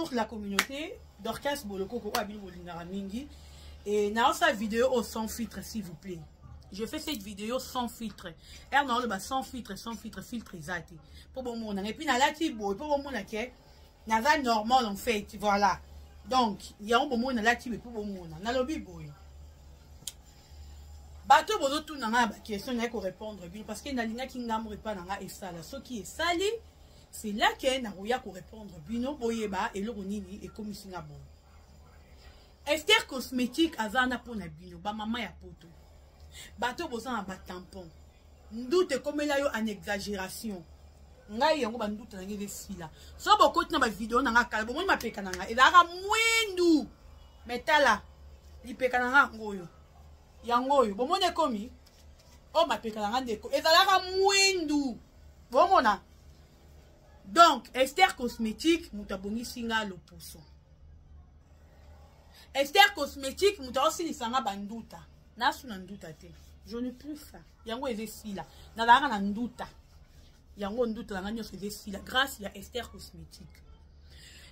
Bonjour la communauté, Dorcas Bolokoko oyo bino bolingaka mingi. Et naosala vidéo au sans filtre s'il vous plaît. Je fais cette vidéo sans filtre. Er na sans filtre, sans filtre, filtre eza te. Po bomona. Et puis nalati boye po bomona ke naza normal en fait, voilà. Donc, yango bomona nalati boye po bomona. Nalobi boye. Bato bozotuna ngai na baquestion naye korépondre bino parce que nalingaki ngambo epa na ngai esala soki esali c'est là que nakoya korépondre bino boyeba eloko nini ekomisi nga bongo. Esther Cosmétique aza wana mpona bino bamama ya poto, bato boza na batampon nduta ekomela yo en exagération. Ngai yango banduta na ngai esila so bokoti na bavideo na ngai kala bomoni mapeka na ngai ezalaka mwindu, me tala lipeka na ngai yango oyo, yango oyo bomoni ekomi oyo mapeka na ngai ndeko ezalaka mwindu bomona. Donc Esther Cosmétique moto abongisi nga loposo, Esther Cosmétique moto aosilisa nga banduta, nasu na nduta te, je ne plus ça, yango eza esila, nazalaka na nduta yango nduta na nga nyonso eza esila grâce ya Esther Cosmétique.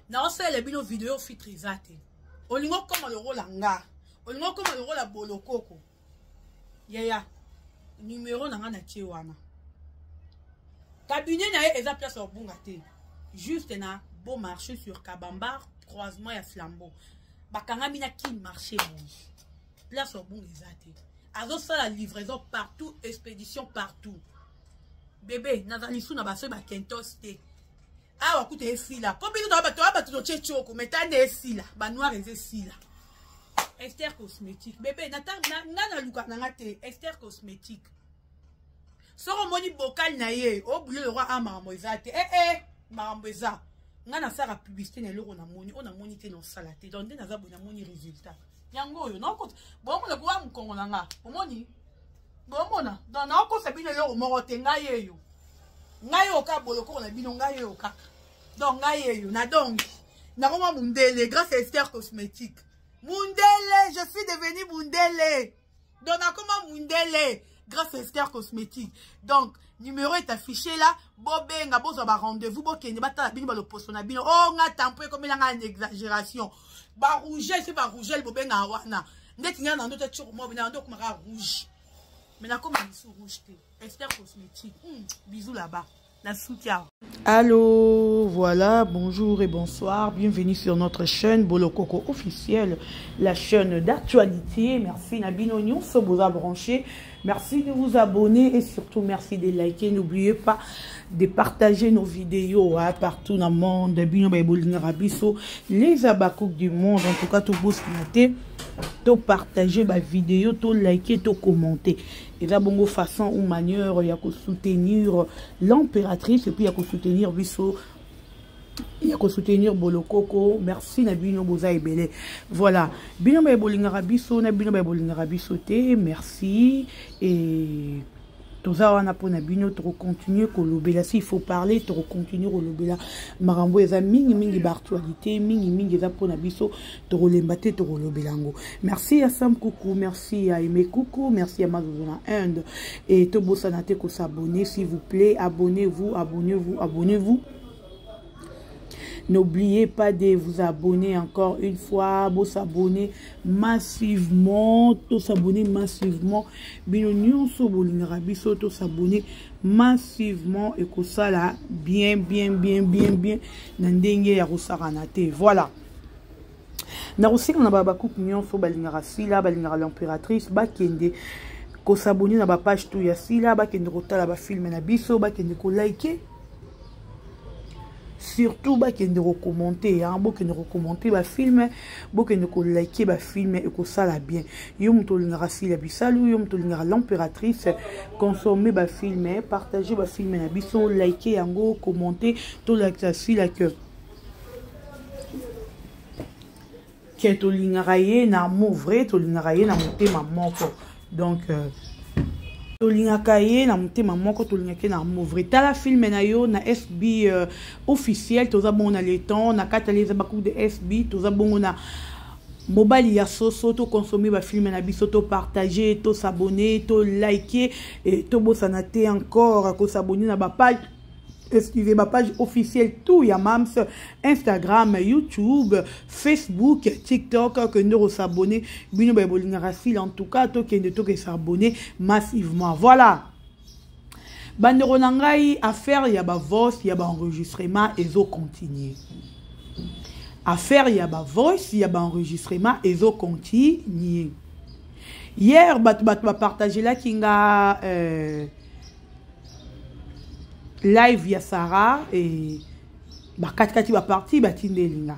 Naosalela bino video filtre eza te, olingi okoma lokola nga, olingi okoma lokola Bolokoko yaya, numero na nga na tie wana. Cabinet na ye eza place ya kobunga te, juste na Beau Marché sur Kabambar, croisement ya Flambeau, bakangami na Kin Marché boye, place ya kobunga eza te. Azosala livraison partout, expédition partout. Bébé naza lisu na basoki bakentos te awa kuta esila mpo biso toa bato bato totie tioko mai tande esila banoir eza esila. Esther Cosmétique bébé nga naluka na nga te. Esther Cosmétique soki omoni bokali na ye obule lokwa a makambo eza te, ee makambo eza. Nga nasalaka publicité na eloko namoni oyo namoni te, nosala te. Donc nde naza boye, namoni résultat yango oyo naokota bomona kowa mokongo na nga omoni bomona. Donc naokosa bino eloko moko te, ngai eyo, ngai oyo kaka Bolokoko na bino, ngai oyo kaka. Donc ngai eyo na donc nakoma mundele grâce à Esther Cosmétique. Mundele, je suis devenu mundele, donc nakoma mundele grâce à Esther Cosmétique. Donc numéro est affiché là, bobenga, bozwa ba rendez-vous, bokende batala bino baloposo na bino. O nga tampo ekomela nga na exagération, barouge se barougel bobengaka wana ndeti nga na ndoto tioko mo na ndo okomaka rouge, mais nakoma lisu rouge te. Esther Cosmétique, bisous là-bas na suki awa. Allô, voilà, bonjour et bonsoir. Bienvenue sur notre chaîne Bolokoko officielle, la chaîne d'actualité. Merci na bino nyonso boza branché. Merci de vous abonner et surtout merci de liker. N'oubliez pas de partager nos vidéos, hein, partout dans le monde. Bino ba bolingaka biso, les abakouk du monde. En tout cas, tout beau to partager ba vidéo, to liker, to commenter. Eza bongo façon ou manière ya soutenir l'impératrice et puis ya soutenir biso, ya soutenir Bolokoko. Merci na bino boza ebele. Voilà, bino ba bolingaka biso na bino ba bolingaka biso te, merci. Et toza wana mpona bino, tokocontinue kolobela. S'il faut parler, tokocontinue kolobela makambo eza mingimingi, baactualité mingimingi eza mpona biso, tokolemba te, tokolobela yango. Merci ya Sam Kuku, merci ya Aimé Kuku, merci ya Mazozo na Inde. Et tobosana te kosabonner, s'il vous plaît, abonnez-vous, abonnez-vous, abonnez-vous. N'oubliez pas de vous abonner encore une fois. Vous s'abonner massivement. Tout s'abonner massivement. Bino nyonso bolingaka biso, tout s'abonner massivement et kosala bien bien bien bien bien na ndenge ya kosakana te. Voilà. Nakosenga na babakuku nyonso balingaka Sila, balingaka l'impératrice, bakende kosabonner na bapage tout ya Sila, bakende kotala bafilme na biso, bakende kolike, surtout bakende kocommenter, hein, bokende kocommenter bafilme, bokende kolike bafilme, ekosala bien. Yo moto olingaka Sila Bisalu, yo moto olingaka l'impératrice, consommer bafilme, partager bafilme na biso, like yango, commenter, tolakisa Sila ke tolingaka ye na amour vrai, tolingaka ye na motema moko. Donc tolingaka ye na motema moko, tolingaka ye na amour vrai. Tala filme na yo na SB officiel. Toza bongo na leton na kati ya eza bakuku de SB, toza bongo na mobali ya soso. Toconsommer bafilme na biso, topartage, tosabonner, tolike, tobosana te encore kosabonner na bapage. Excusez, ma page officielle tout ya Mams, Instagram, YouTube, Facebook, TikTok, que nous s'abonner, bino ba bolingaka sila en tout cas tokende toke s'abonner massivement. Voilà. Bandeko na ngai, affaire ya ba voice ya ba enregistrement ezo continuer. Affaire ya ba voice ya ba enregistrement ezo continuer. Hier bato bato ba partagelaki nga live ya Sarah et bakatikati baparti batindeli nga,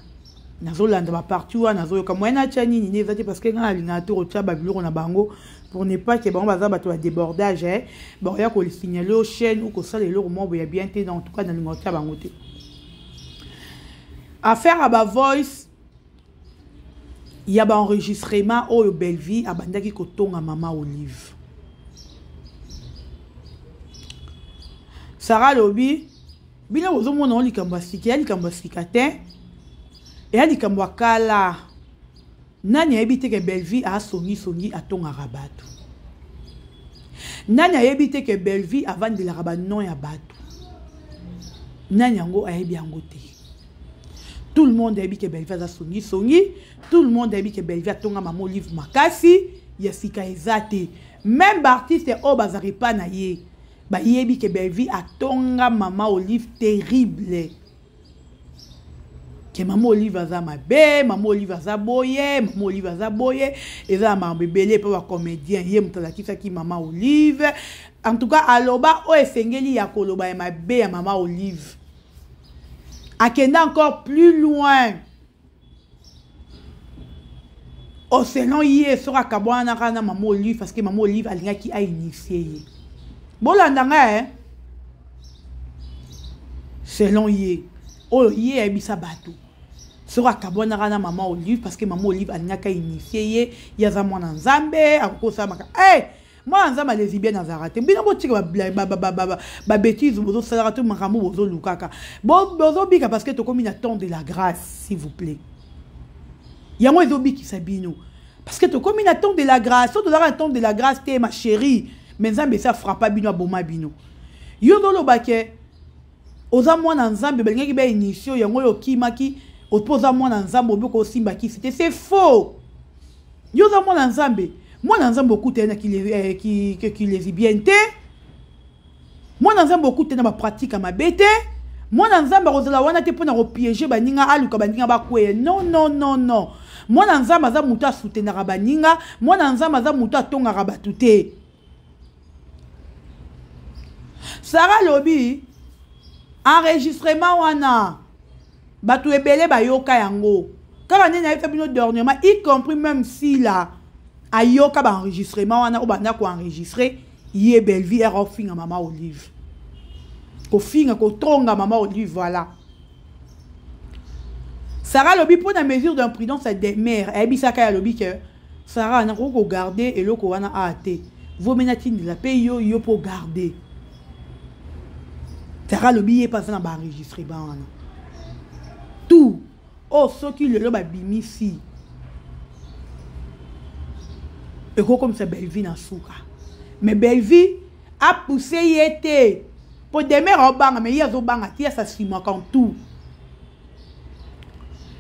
nazolanda baparti wana, nazoyoka moyen natya nini ne eza te, parce que ngai nalingaka te kotya babiloko na bango pour ne pas que bango baza bato ya débordage, eh. Bakoya kosignale o chaîne ou kosala eloko moko boye ya bien te. En tout cas, nalinga kotya bango te. Affaire ya bavoice ya baenregistrement oyo Bellevie abandaki kotonga mama Olive, Sara alobi: bino bozomona o likambo ya sika, eya likambo ya sika te, eya likambo ya kala. Nani ayebi te ke Bellevie asongisongi, atongaka bato? Nani ayebi te ke Bellevie avandelaka banon ya bato? Nani yango ayebi yango te? Tout le monde ayebi ke Bellevie aza songisongi. Tout le monde ayebi ke Bellevie atonga mama Olive makasi. Ya sika eza te. Même baartiste oyo bazalaka epa na ye bayebi ke Bellevie atonga mama Olive terrible, ke mama Olive aza mabe, mama Olive aza boye, mama Olive aza boye. Eza na makambo ebele mpe bacomédien, ye moto alakisaki mama Olive. En tout cas, aloba oyo esengeli ya koloba ya mabe ya mama Olive. Akende encore plus loin oselon ye soki akabwanaka na mama Olive, parce que mama Olive alingaki ainitie ye. Bolanda ngai, eh? Selon ye, oyo ye ayebisa bato, soki akabwanaka na mama Olive, parce que mama Olive alingaki ainitie ye, ye aza mwana Nzambe, akokosamaka. Hey! Mwana Nzambe alesibienne azalaka te. Bino botika babêtise bozosalaka to makambo bozolukaka, bozobika, parce que tokomi na temps de la grâce. S'il vous plaît, yango ezobikisa bino, parce que tokomi na temps de la grâce. So tozalaka na temps de la grâce te, ma chérie, mais Nzambe esi afrappa bino, aboma bino. Yo ozoloba ke oza mwana Nzambe, balingaki bainitie yango oyo okimaki mpo oza mwana Nzambe, obi kosimba kisi te. C'est faux. Yo oza mwana Nzambe. Mwana Nzambe okuta ye na kilesibienne te. Mwana Nzambe okuta na bapratique ya mabe te. Mwana Nzambe akozala wana te mpona kopiéger baninga, aluka baninga bakweye. Non, non, non, non. Mwana Nzambe aza moto asoutenaka baninga. Mwana Nzambe aza moto atongaka bato te. Sara alobi enregistrement wana bato ebele bayoka yango kaka nde nayebisa bino dernièrement, y compris même Sila ayoka baenregistrement wana oyo banda koenregistre ye Bellevie ere ofinga mama Olive, kofinga, kotonga mama Olive. Voilà. Sara alobi mpo na mesure d'imprudence ya Demer, ayebisaka ye, alobi ke Sara, nakoki kogarde eloko wana aa te, vomi natindela mpe yo, yo mpo garde. Sara alobi ye mpe aza na baenregistrement wana tout oyo soki lelo babimisi, ekokomisa Bellevie na suka. Mais Bellevie apousse ye te mpo Demer aobanga, mais ye azobanga te, asasimaka en tout.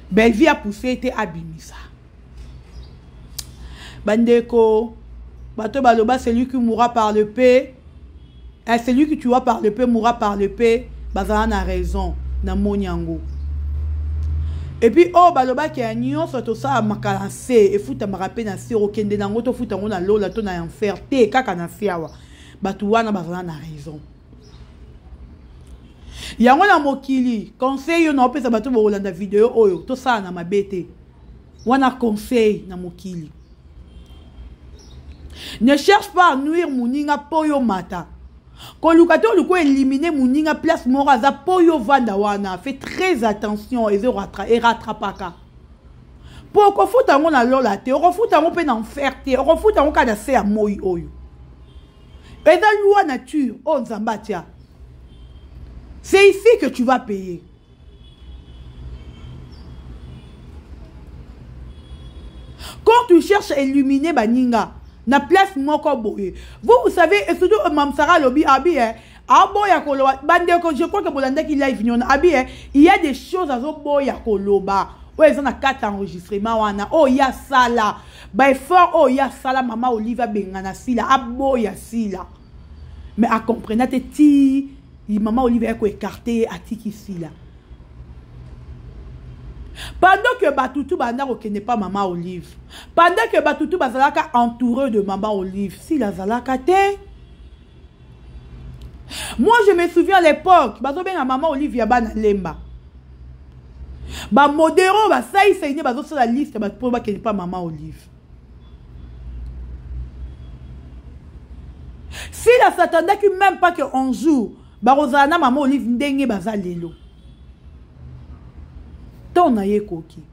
Bellevie apousse ye te abimisa. Bandeko, bato baloba: celui qui mourra par le paix, eh, celui qui tuera par le paix mourra par le paix. Bazala na raison, namoni yango. Et puis oyo balobaki ya nyonso tosalamaka na se, efutamaka mpe na se. Okende nango, tofuta yango na lola to na enfer te, kaka na se awa. Bato wana bazala na raison. Yango na mokili, conseil oyo naopesa bato bokolanda video oyo, tosala na mabe te. Wana conseil na mokili: ne cherche pas à nuire moninga mpo yo mata. Koluka te oluka éliminer moninga place moko aza mpo yo vanda wana. Fais très attention, ezo erattrapaka mpo okofuta yango na lola te, okofuta yango mpe na enfer te, okofuta yango kaka na se ya moi oyo. Eza loi nature oyo Nzambe atia. C'est ici que tu vas payer. Quand tu cherches à éliminer baninga na place moko boye, vous, vous savez, et surtout Mamsara alobi abi, eh, Aboya koloba. Bandeko, je crois que bolandaki live nyona. Abi, eh, il y a des choses azoboya koloba. Oyo eza na kati enregistrement wana. Oyo ya sala. Ba effort oyo ya sala mama Olive abengana Sila, aboya Sila. Mais a comprena te ti mama Olive ya ko écarter atiki Sila. Pendant que batutu banda kokende pa mama Olive, pendant que batutu bazalaka entouré de mama Olive, Sila azalaka te. Moi je me souviens à l'époque, bazobenga mama Olive ya bana lemba. Ba modero ba sai sai ne bazosala liste ba po bakende pa mama Olive. Sila s'attendaki même pas que un jour bakozala na mama Olive ndenge baza lelo. Temps na ye ekoki.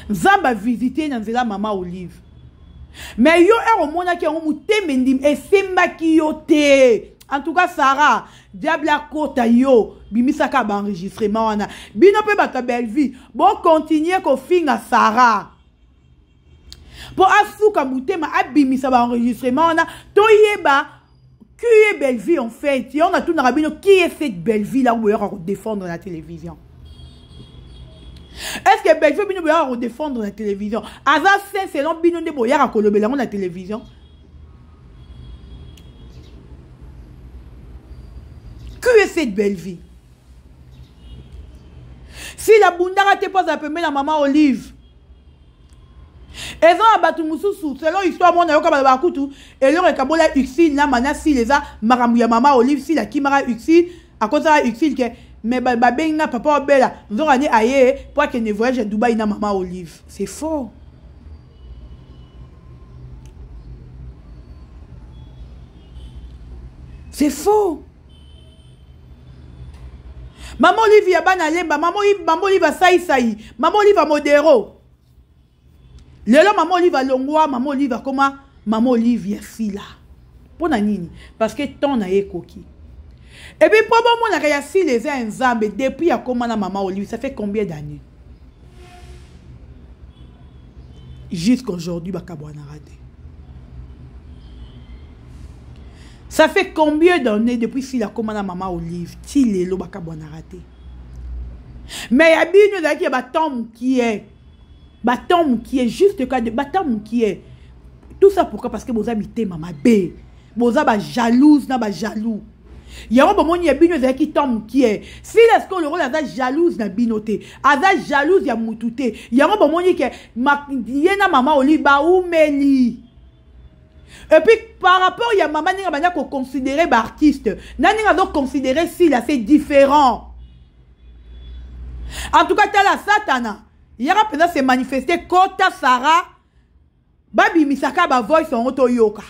Nzambe a visiter na nzela mama Olive. Mais yo heure omonaki yango motema endimi esembaki yo te. En tout cas Sarah, diable akota yo, bimisaka ba enregistrement wana. Bino pe bato ya Bellevue, bo continuer kofinga Sarah. Po asuka motema abimisa ba enregistrement wana, toyeba qui est Bellevue en fait. Yo na tunaka bino qui est cette Bellevue là boyaka ko défendre na télévision. Est-ce que Bellevue bino boyaka ko défendre na télévision? Aza saint selon bino nde boyaka kolobela yango na télévision. Qui est cette Bellevue? Si la bundaka te po azala pembeni na mama Olive. Eza na bato mosusu selon histoire mona yoka balobaka kutu eloko ekabola Ursule na mana Sila eza makambo ya mama Olive. Sila akimaka Ursule, akosaka Ursule ke mais babengi nga papa obela nzoka nde aye po akende voyage ya Dubaï na mama Olive. C'est faux. C'est faux. Maman Olive ya bana lemba, maman Olive, maman Olive asai sai, maman Olive modero. Lelo maman Olive alongwa, maman Olive akoma maman Olive ya Sila. Pona nini? Parce que temps na ye ekoki. Et puis po bomonaka ya Sila eza ya Nzambe depuis akoma na maman Olive, ça fait combien d'années? Jusqu'aujourd'hui bakabwanaka te. Ça fait combien d'années depuis Sila akoma na maman Olive? Ti lelo bakabwanaka te. Mais ya bino ezalaki ya ba temps mokie. Ba temps mokie, juste cas de ba temps mokie. Tout ça pourquoi? Parce que boza mitema mabe. Boza ba jalouse na ba jaloux. Yango bomoni ya bino ezalaki temps mokie. Sila sikoyo lokola aza jalouse na bino te. Aza jalouse ya mutu te. Yango bomoni ke ye na mama Olive baumeli. Et puis par rapport ya mama ndenge banda ko considérer ba artiste, na ndenge azo considérer Sila, c'est différent. En tout cas tala Satana yaka mpenza se manifester kota Sarah babimisaka ba voice yango toyoka.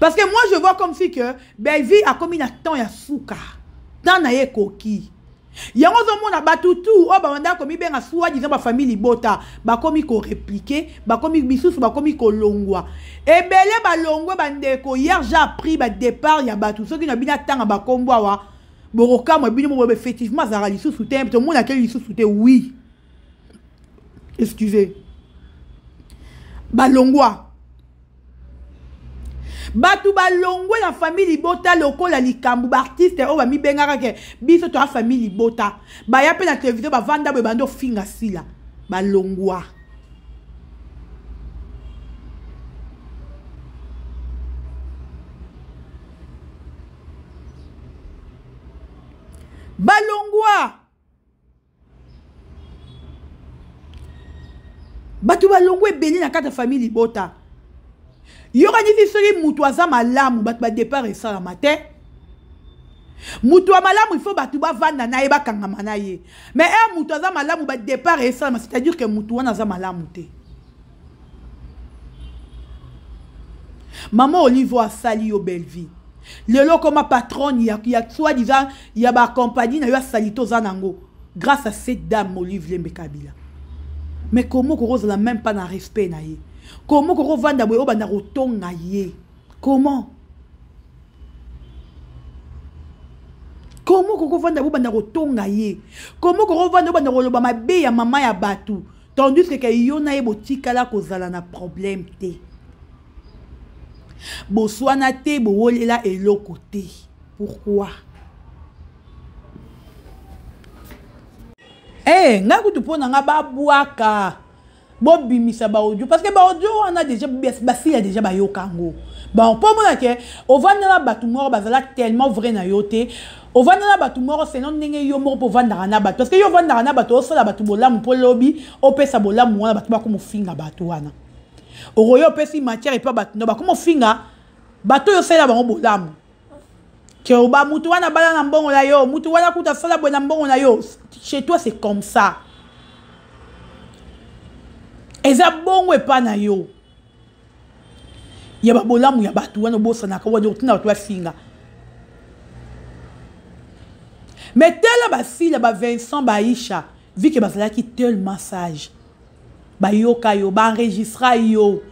Parce que moi je vois comme si que Bellevue a commis na temps ya suka. Temps na ye koki. Yango ozomona bato tu oyo babandaka komibenga soi-disant ba famille libota bakomi ko répliquer, bakomi misusu bakomi kolongwa. Ebele balongwe bandeko. Hier j'ai appris ba départ ya bato. Soki na bino atanga bakombo awa bokokamwa bino moko effectivement azalaka lisusu te, tomonaka lisusu te. Oui. Excusez. Balongwa. Bato balongwe na famille libota lokola likambo ba artiste oyo bamibengaka ke biso toya famille libota baya pe na télévision bavanda boye bando finga Sila balongwa. Balongwa. Bato balongwa ebele na kati ya famille libota. Yokanisi soki mutu aza malamu bato ba départ esalama te. Mutu ya malamu il faut bato bavanda na ye bakangama na ye. Mais un mutu aza malamu ba départ esalama, c'est-à-dire que mutu wana aza malamu te. Maman Olive asali yo belle vie. Lelo koma patronne ya, ya soi-disant ya ba compagnie na yo asali toza nango grâce à cette dame Olive Lembe Kabila. Mais comment ko la même pas na respect na ye? Comment ko vanda boye obanda kotonga ye? Comment? Comment ko vanda boye banda kotonga ye? Comment ko vanda banda koloba mabe ya mama ya batu? Tandis que yo na ye botikala kozala na problème te. Boswana te, bowolela eloko te. Pourquoi? Eh, nga kutu mpo na nga babwaka bobimisa baaudio parce que baaudio wana deja basila deja bayoka yango bon mpo omona ke ovanda na bato moko bazala tellement vrai na yo te ovanda na bato moko selon ndenge yo moko mpo ovandaka na bato parce que yo ovandaka na bato osala bato bolamu mpo lobi opesa bolamu wana bato bakomofinga bato wana okoya opesi matière epa bato no bakomofinga bato oyo osalela bango bolamu ke oba mutu wana bala na mbongo na yo mutu wana kuta asala boye na mbongo na yo chez toi c'est comme ça eza bongo epa na yo ya babolamu ya bato wana obosanaka wana otina bato bafinga mais tala basila ba Vincent ba Aisha vu que bazalaki tellement sage bayoka yo baenregistra yo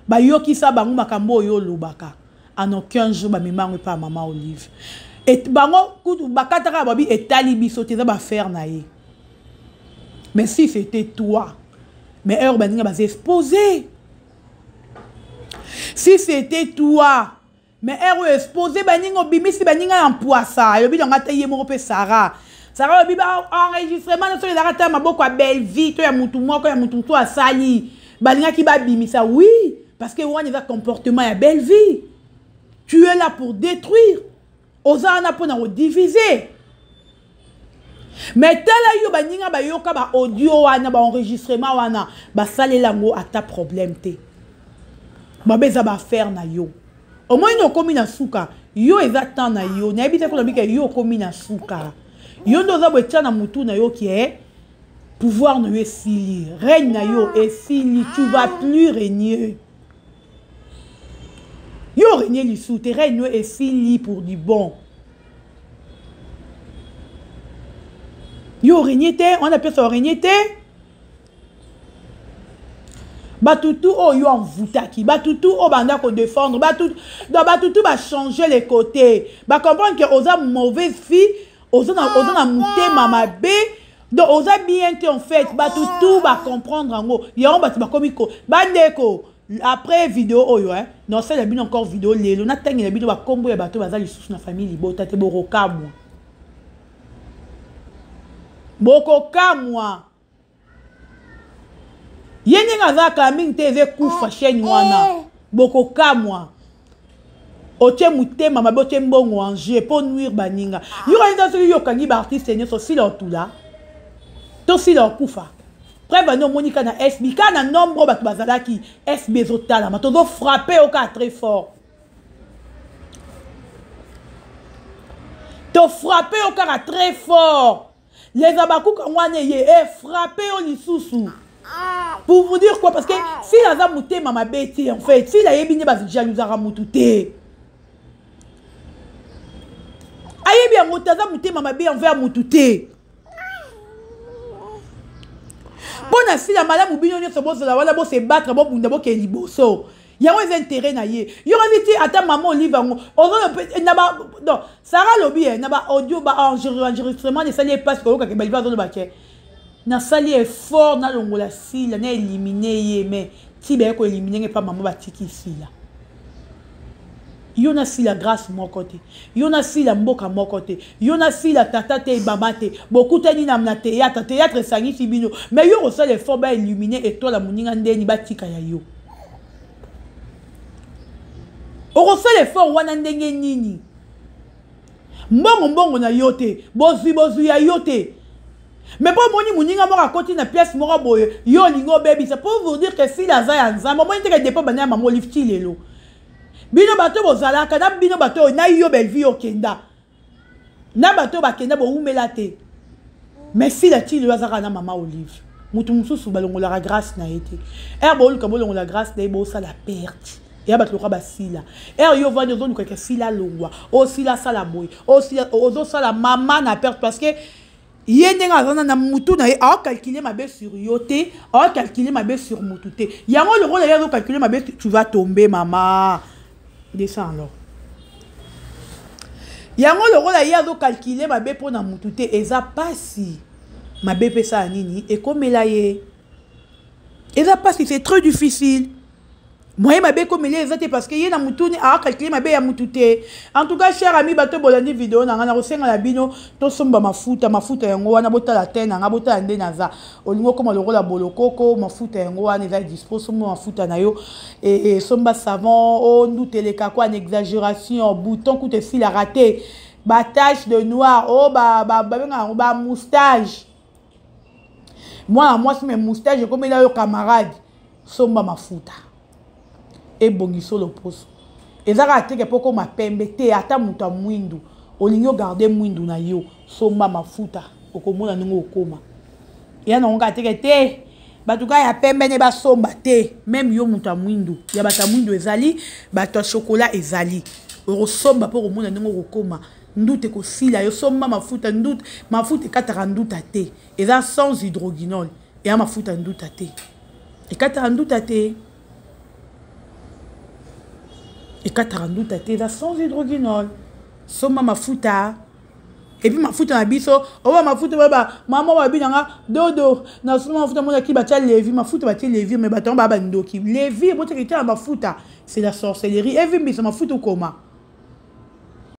bayokisa bango makambo oyo olobaka en aucun jour bamema yango epai ya mama Olive et bango kutu bakataka babi etali biso te eza baaffaire na ye. Mais si c'était toi, mais heure baninga baza exposé, si c'était toi, mais heure oyo exposé baninga obimisi baninga na mpwasa alobi nanga ata ye moko mpe Sara Sara alobi baenregistrement nyonso ezalaka ata maboko ya Bellevie to ya mutu moko ya mutu mosusu asali balingaki babimisa. Oui, parce que wana eza comportement ya Bellevie. Tu es là pour détruire, oza wana mpona kodiviser. Mais tala yo baninga bayoka ba audio wana ba enregistrement wana basalela yango ata problème te, mabe eza baaffaire na yo. Omoni okomi na suka, yo eza temps na yo. Nayebi te kolobi ke yo okomi na suka, yo nde oza boye tia na mutu na yo ke pouvoir na yo esili, règne na yo esili, tu vas plus régner. Yo régner lisusu te, règne yo esili pour du bon. Yo régner te, wana pesa régner te. Bato tu oyo envoûtaki, bato tu oyo banda kodéfendre, bato donc bato tu bachanger les côtés, bacomprendre ke oza mauvaise fille, oza na motema mabe, donc oza bien te. En fait bato tu bacomprendre yango, yango bato bakomi ko bandeko. Après vidéo oyo, hein, nasala bino encore vidéo lelo, natangela bino bakombo ya bato baza lisusu na famille libota te. Bokokamwa, bokokamwa. Ye ndenge azalaka mingi te, eza ekufa chaîne wana. Bokokamwa. Otie motema mabe, otie mbongo en jeu mpo nuire baninga. Yo kaninga soki yo okangi baartiste nyonso, sila otula to sila okufa. Preuve ane omoni kaka na SB, kaka na nombre oyo bato bazalaki, SB ezotalama. Tozofrappe yo kaka très fort, tofrappe yo kaka très fort. Les abakuka wana eye efrappe yo lisusu. Pour vous dire quoi? Parce que s'il aza motema mabe te, en fait s'il ayebi nde bajalousaka mutu te, ayebi yango te, aza motema mabe envers mutu te. Mpo na sila malamu, bino nyonso bozala wana, bose battre, bobunda, bokende liboso. Yango eza intérêt na ye. Yo kasi ti ata mama Olive yango na ba non Sara alobi ye na ba audio, ba enregistrement esali epasi koyokake. Balive azoloba ke nasali effort, nalongola sila, na élimine ye, mais ti baye koélimine nge mpa mama batiki sila. Yo na sila grâce moko te, yo na sila mboka moko te, yo na sila tata te, baba te. Bokutani na théâtre, théâtre esangisi bino, mais yo kosala effort baélimine étoile moninga ndeni batika ya yo. Okosala effort wana ndenge nini? Mbongo mbongo na yo te, bozwi bozwi ya yo te, mais mpo omoni moninga moko akoti na pièce moko boye, yo olingi obebisa. Pour vous dire que sila aza ya Nzambe. Omoni teke depo banda ya mama Olive ti lelo, bino bato bozalaka na bino bato oyo na yo Bellevie okenda na bato oyo bakenda bowumela te, mais sila ti lelo azalaka na mama Olive. Motu mosusu balongolaka grâce na ye te. Ere booluka bolongola grâce na ye, bosala perte eya bato lokola basila. Ere yo ovandi ozolukaka sila alongwa, osila asala boye, osila ozosala mama na perte, parce que ye ndenge aza na mutu na ye, aocalcule mabe sur yo te, aocalcule mabe sur mutu te. Yango lokola ye azocalcule mabe, tu vas tomber. Mama, descend alors. Yango lokola ye azocalcule mabe mpo na mutu te, eza pasi mabe mpe esala nini ekomela ye. Eza pasi, c'est très difficile. Moyen mabe ekomeli eza te, parce que ye na mutuni acalcule mabe ya mutu te. En tout cas, cher ami, bato bolandi video na ngai, nakosenga na bino tosomba mafuta. Mafuta yango wana, botala te na ngai, botala nde naza. Olingi okoma lokola bolokoko, mafuta yango wana eza dispo. Somba mafuta na yo, somba savon o nduteleka kwa na exagération, bouton kuta esilaka te, batache de noir o babengaka yango bamoustache. Mwana mwasi, me moustache ekomela yo, camarade, somba mafuta ebongisa loposo. Eza kaka teke mpo okoma pembe te. Ata moto ya mwindu, olingi ogarde mwindu na yo, somba mafuta, okomona ndenge okoma. Ya nango kaka teke te, bato kaka ya pembe nde basomba te. Même yo moto ya mwindu, ya bato ya mwindu ezali, bato ya chocolat ezali, okosomba mpo okomona ndenge okokoma. Nduta ekosila yo. Somba mafuta. Nduta, mafuta ekataka nduta te, eza sans hydroquinol. Eya mafuta nduta te, ekataka nduta te, ekataka nduta te, eza sans hydroquinol. Somba mafuta. Et puis mafuta na biso oyo, mafuta oyo, mama babi nanga dodo, nasomba mafuta, monaki batia levure. Mafuta batie levure, mais bato yango baya bandoki. Levure botiaka ete na mafuta, c'est la sorcellerie. Evimbisa mafuta okoma.